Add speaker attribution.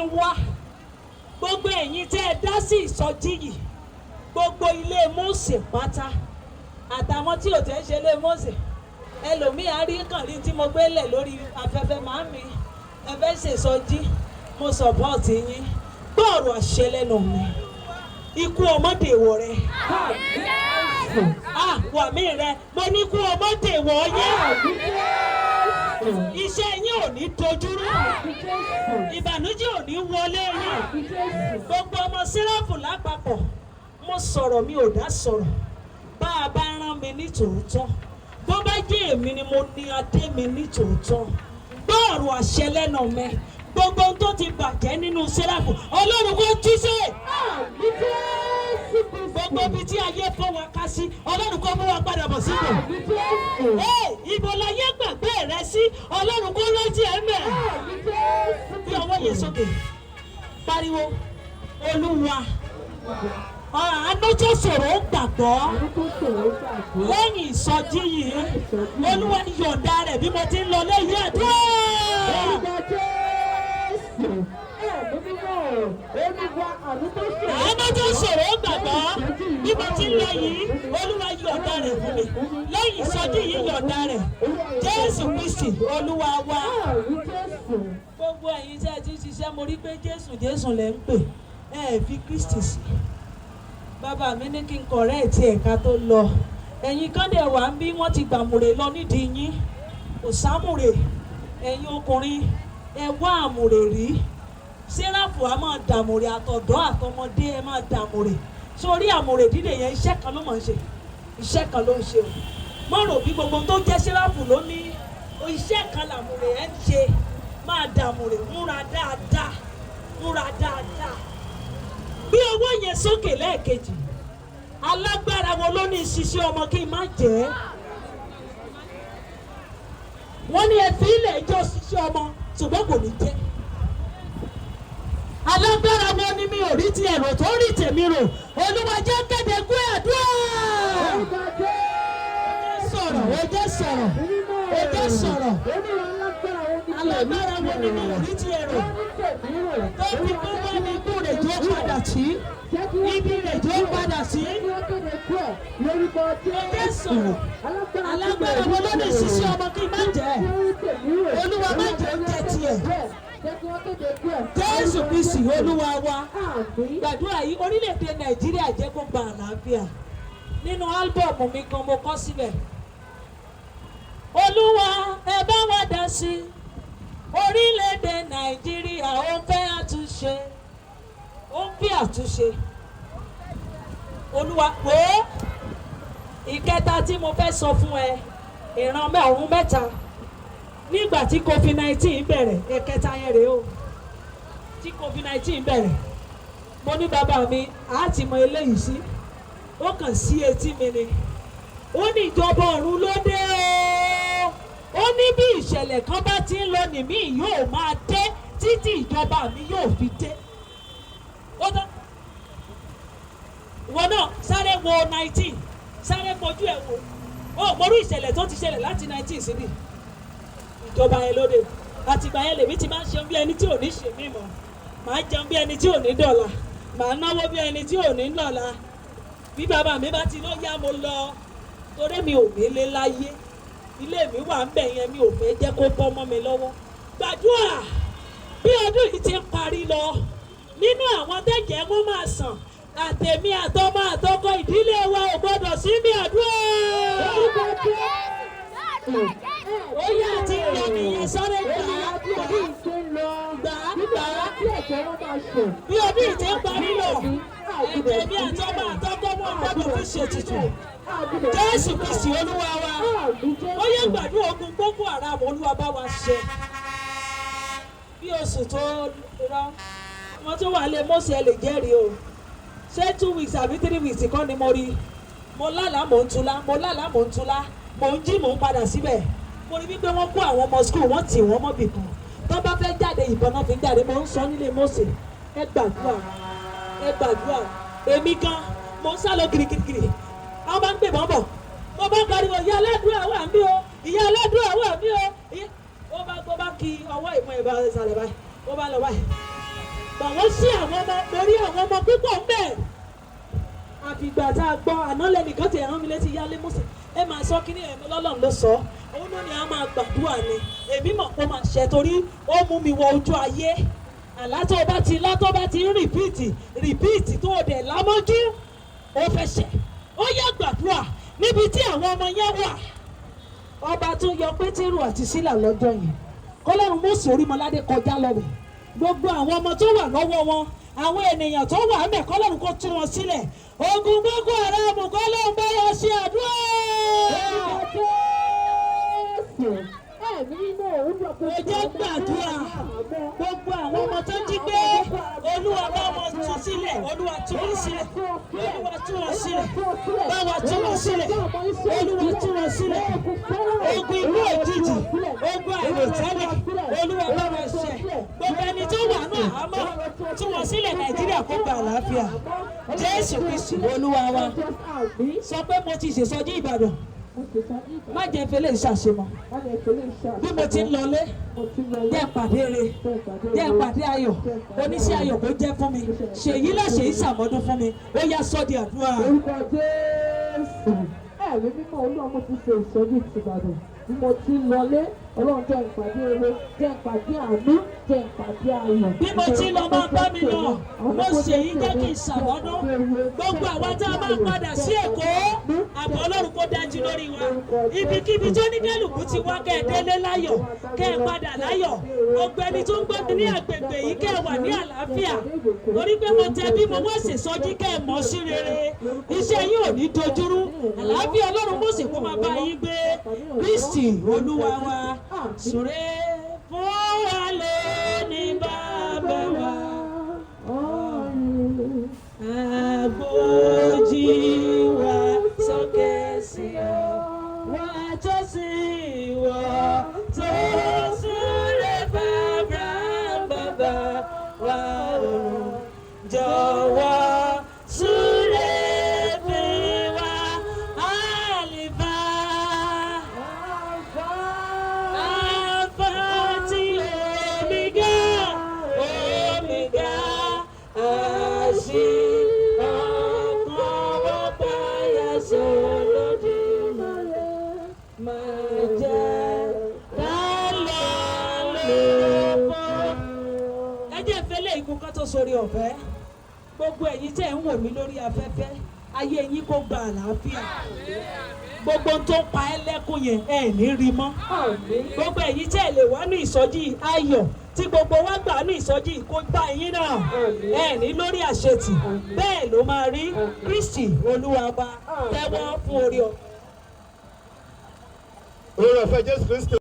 Speaker 1: ń wá. Gbogbo ẹ̀yin tẹ́ ẹ dá sí ìsọjí yìí, gbogbo ilé Mósè pátá àtàwọn tí ò tẹ́ ń ṣe ilé Mósè, ẹlòmíì á rí kàn rí tí mo gbé lẹ̀ lórí afẹ́fẹ́. Màámi, ẹ fẹ́ ṣèsọjí, mo sọ̀pọ̀tì yín. Gbọ́ọ̀rọ̀ àṣẹ lẹ́nu mi, ikú ọmọdé wọ̀ rẹ. Ah, wà mí rẹ, mo ní ikú ọmọdé wọ̀ yẹn. Iṣẹ́ yín ò ní dojúrú, ìbànújẹ́ ò ní wọlé yín. Gbogbo ọmọ Sẹ́ráfù lápapọ̀, mo sọ̀rọ̀, mi ò dá sọ̀rọ̀. Bá a bá rán mi ní tòótọ́, bó bá jẹ́ èmi ni mo ní adé mi ní tòótọ́, gbọ́ọ̀rọ̀ àṣẹ lẹ́nu mi, gbogbo ohun tó ti bàjẹ́ nínú Sẹ́ráfù, Ọlọ́run kò túnṣe. Gbogbo ibi tí ayé fọ́ wa ká sí, Ọlọ́run kò mú wa padà bọ̀ síbò. Ee, ibo láyé gbàgbé rẹ sí, Ọlọ́run kò rántí ẹ mẹ́. Bí ọwọ́ yẹn sókè, pariwo, Olúwa, àánú tó ṣòro ń gbàgbọ́ lẹ́yìn ìsọjí yìí, Olúwa yọ̀ǹda rẹ̀ bí mo ti ń lọ lẹ́yìn àdúrà. Àánú tó ṣòro gbàgbọ́ bí mo ti ń lọ yìí, Olúwa yọ̀ǹda rẹ̀ fún mi lẹ́yìn ìsọjí yìí, yọ̀ǹda rẹ̀. Jésù Kristi Olúwa wa. Gbogbo ẹ̀yin tí ẹ ti ń ṣiṣẹ́, mo rí pé Jésù Jésù lẹ́ ń pè, ẹ ẹ̀ fi Kristi sí. Bàbá mi ní kí n kọ̀rẹ́ ti ẹ̀ka tó lọ. Ẹ̀yin kan dẹ̀ wá ń bí, wọ́n ti gbàmùrè lọ nídìí yín, kò sámùrè. Ẹ̀yin ọkùnrin, ẹ wá àmùrè rí. Sẹ́ráfù á máa dàmùrè, àtọ̀dọ́ àtọmọdé, ẹ máa dàmùrè. Sórí àmùrè dídè yẹn, iṣẹ́ kan ló máa ń ṣe, iṣẹ́ kan ló ń ṣe o. Má rò bí gbogbo tó jẹ́ Sẹ́ráfù ló ní iṣẹ́ kan làmùrè ẹ̀ ń ṣe. Máa dàmùrè, múra dáadáa, múra dáadáa. Bí ọwọ́ yẹn sókè lẹ́ẹ̀kejì, alágbára wo ló ní ṣiṣẹ́ ọmọ kí n má jẹ́? Wọ́n ní ẹ fi ilẹ̀ ẹjọ́ ṣiṣẹ́ ọmọ, ṣùgbọ́n kò ní jẹ́. Alágbára wo ni mi ò rí ti ẹ̀rọ tó rí tèmi rò? Olúwa jẹ́ kéde kú àdúrà. Sọ̀rọ̀, ó jẹ́ sọ̀rọ̀, ó jẹ́ sọ̀rọ̀. Alágbára wo ni mi ò rí ti ẹ̀rọ tó fi kú bá mi, kú rẹ̀ jó padà sí ibi rẹ̀ jó padà sí. Ó jẹ́ sọ̀rọ̀. Alágbára wo ló lè ṣiṣẹ́ ọmọ kí n má jẹ́? Olúwa, má jẹ́ ń jẹ tiẹ̀. Jésù Kristi Olúwa wa. Gbàdúrà yìí, orílẹ̀-èdè Nàìjíríà, jẹ́ kó gba àlàáfíà. Nínú álbọ̀mù mi kan, mo kọ síbẹ̀, Olúwa, ẹ bá wa dá sí orílẹ̀-èdè Nàìjíríà, ó ń fẹ́ àtúnṣe, ó ń fẹ́ àtúnṣe. Olúwa pé ìkẹta tí mo fẹ́ sọ fún ẹ, ìran ọ̀run mẹ́ta nígbà tí COVID-19 bẹ̀rẹ̀, ẹ̀kẹta yẹn rèé o. Tí COVID-19 bẹ̀rẹ̀, mo ní bàbá mi, àá ti mọ eléyìí sí. Ó kàn sí etí mi ni, ó ní ìjọba ọ̀run ló dé o. Ó ní bí ìṣẹ̀lẹ̀ kan bá ti ń lọ, nìmí yóò máa dé títí ìjọba mi yóò fi dé. Ó tán. Ìwọ náà sáré wo 19, sáré fojú ẹ̀ wò ó, mọ̀rú ìṣẹ̀lẹ̀ tó ti ṣẹlẹ̀ láti 19 síbi ìjọba yẹn lóde. Àtìgbà yẹn lèmi ti máa ń ṣeun bí ẹni tí ò ní ṣe mí mọ́. Màá jẹun bí ẹni tí ò ní dọ̀là, màá náwó bí ẹni tí ò ní lọ́la. Bí bàbá mi bá ti ló yá, mo lọ, torí mi ò nílé láyé, ilé mi wà ń bẹ̀ yẹn, mi ò fẹ́ jẹ́ kó bọ́ mọ́ mi lọ́wọ́. Gbàdúrà, bí ọdún yìí ti ń parí lọ, nínú àwọn tẹ̀jẹ̀ wọn máa sàn, àtẹ̀mí àtọmọ àtọkọ ìdílé wa ò gbọdọ̀ sí mi. Àdúrà ó yá, àti ìlọ nìyẹn, sáré gbà á, gbà á, gbà á. Bí ọdún yìí ti ń parí lọ, ẹ̀jẹ̀ mi àtọmọ àtọkọ wọn gbọdọ̀ fi ṣètùtù. Jésù Kristi Olúwa wa. Ó yẹ gbàdúrà, ogun Boko Haram, Olúwa bá wa ṣe. Bí oṣù tó rọ wọn tó wà lé Mósè, ẹ lè jẹ́rìí o. Ṣé 2 weeks àbí 3 weeks kọ́ ni mo rí? Mo lálàá, mò ń tulá, mo lálàá, mò ń tulá, mò ń jí, mò ń padà síbẹ̀. Mo rí wípé wọ́n kó àwọn ọmọ school, wọ́n tì wọ́n mọ́bì kan, tó bá fẹ́ jáde, ìbọn náà fi ń jáde. Mo ń sọ nílé Mósè, ẹ gbàdúrà, ẹ gbàdúrà. Èmi gan mo ń sá lọ kirikirikiri, àwọn bá ń gbé bọ́n bọ̀, mo bá pariwo, "Ìyá aládùúrà wà mí o, ìyá aládùúrà wà mí o." Ó bá gbọ́, bá kí ọwọ́ ìmọ̀ ẹ̀ bá sàlẹ̀ báyìí, ó bá lọ báyìí. Bà wọ́n sí àwọn ọmọ lórí àwọn ọmọ púpọ̀ ń bẹ̀. Àfìgbà tá a gbọ́ àná lẹ́nìkan ti rán mi létí yálé Mósè, ẹ máa sọ kí ni ẹ̀mí lọ́lọ́run ló sọ. Òun ló ní a máa gbàdúrà ni. Èmi mọ̀ pé ó máa ṣẹ torí ó mú mi wọ ojú ayé. Àlá tó bá ti lá tó bá ti ń repeat repeat tó o dẹ̀ lámọ́jú, ó fẹ́ ṣẹ. Ó yẹ gbàdúrà níbi tí àwọn ọmọ yẹn wà. Ọba tó yọ Pétérù àti Sílà lọ́jọ́ yẹn, kọ́lọ́run Mósè Orímọládé kọjá lọ́wọ́ gbogbo àwọn ọmọ tó wà lọ́wọ́ wọn, àwọn ènìyàn tó wà mẹ́, kọ́lọ́run kó tú wọn sílẹ̀. Ogun Boko Haram, kọ́lọ́run bá wọn ṣe àdúrà. Ẹ jẹ́ gbàdúrà, gbogbo àwọn ọmọ tó jí gbé, Olúwa bá wọn tú sílẹ̀. Olúwa tú wọn sílẹ̀. Olúwa tú wọn sílẹ̀. Bá wa tú wọn sílẹ̀. Olúwa tú wọn sílẹ̀. Ogun ikú òjijì, ogun àìròtẹ́lẹ̀, Olúwa bá wọn ṣe. Gbogbo ẹni tó wà ní àhámọ́, tú wọn sílẹ̀. Nàìjíríà kó gba àlàáfíà. Jésù Kristi Olúwa wa. Sọ pé mo ti ṣèsọjí Ìbàdàn, má jẹ́ fẹlẹ́ ìṣàṣemọ́. Bí mo ti ń lọlé, jẹ́ pàdé re, jẹ́ pàdé ayọ̀, oníṣẹ́ ayọ̀ kó jẹ́ fún mi. Ṣèyí láṣẹ ìṣàmọ́dún fún mi. Ó yá, sọ́ di àdúrà.
Speaker 2: Orúkọ Jésù, Ẹ̀mí Mímọ́, Olúwa, mo ti ṣe ìsọjí tìbàdàn. Bí mo ti ń lọlé, Ọlọ́run, jẹ́ ìpàdé ire, jẹ́ ìpàdé àánú, jẹ́ ìpàdé ayọ̀.
Speaker 1: Bí mo ti lọ, máa bá mi lọ. Mo ṣèyí, jẹ́ kí n ṣàmọ́dún. Gbogbo àwa tá a máa padà sí Èkó, àbọ̀ Ọlọ́run kó dájú lórí wa. Ibikíbi tó ní kálukú ti wá, kẹ́ ẹ délé láyọ̀, kẹ́ ẹ padà láyọ̀. Gbogbo ẹni tó ń gbọ́ mi ní àgbègbè yìí, kẹ́ ẹ wà ní àlàáfíà, torí pé mo tẹ bí mo wá ṣèsọjí, kẹ́ ẹ mọ̀ sí rere. Iṣẹ́ yín ò ní dojúrú. Àlàáfíà Ọlọ́run Mósè kó máa bá yín gbé. Kristi Olúwa wa. Súré fún wa lónìí, bàbá wa. Agbójí wa sókè sí ọ, wá tó sí ìwọ tó súré bàbá bàbá wa o. Jọ̀wọ́ súré fún wa, Àlìfá. Alpha àti Omega, Omega, àṣì ọkàn wọ́n báyà sọ̀lódìmọ̀lẹ́, máa jẹ́ ká lọ lóko. Ẹ jẹ́ ìfẹ́lẹ́ ikú ká tó sórí ọ̀fẹ́. Gbogbo ẹ̀yin tẹ́ ń wò mí lórí afẹ́fẹ́, ayé yín kó gba àlàáfíà. Gbogbo ohun tó ń pa ẹ́ lẹ́kùn yẹn, ẹ̀ ní rí mọ́. Gbogbo ẹ̀yin tẹ́ ẹ lè wá ní ìsọjí, ayọ̀ tí gbogbo wa gbà ní ìsọjí kó gbà yín náà. Ẹ ní lórí àṣetì, bẹ́ẹ̀ ló máa rí. Kristi Olúwa wa. Tẹ́wọ́ fún orí ọ.
Speaker 3: Oore ọ̀fẹ́ Jésù Kristi.